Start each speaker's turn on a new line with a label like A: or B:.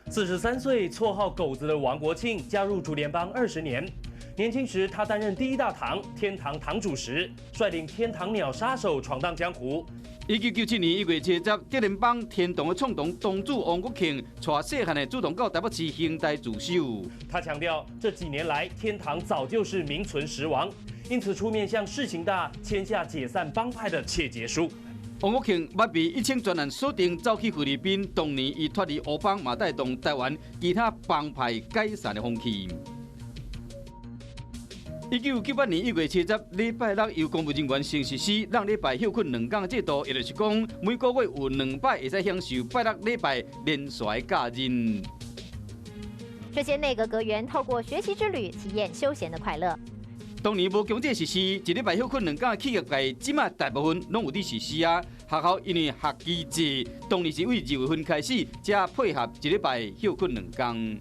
A: 43歲，綽號狗子的王國慶加入竹聯幫20年。年輕時，他擔任第一大堂天堂堂主時，率領天堂鳥殺手闖蕩江湖。
B: 1997年1月70，竹聯幫天堂的創黨堂主王國慶，帶細漢的主動到台北市兄台自首。
A: 他強調，這幾年來天堂早就是名存實亡，因此出面向世情大簽下解散幫派的切結書。
B: 王國慶捌被一清專案鎖定，走去菲律賓。當年伊脫離黑幫，嘛帶動台灣其他幫派解散的風氣。1998年1月70，禮拜六由公務人員先實施，讓禮拜歇睏兩工的制度，也就是講每個月有兩擺會使享受拜六禮拜連續假日。
C: 這些內閣閣員透過學習之旅，體驗休閒的快樂。
B: 當年無強制實施，一禮拜歇睏兩工的企業界，這馬大部分攏有佇實施啊。學校因為學期制，當年是對2月份開始，才配合一禮拜歇睏兩工。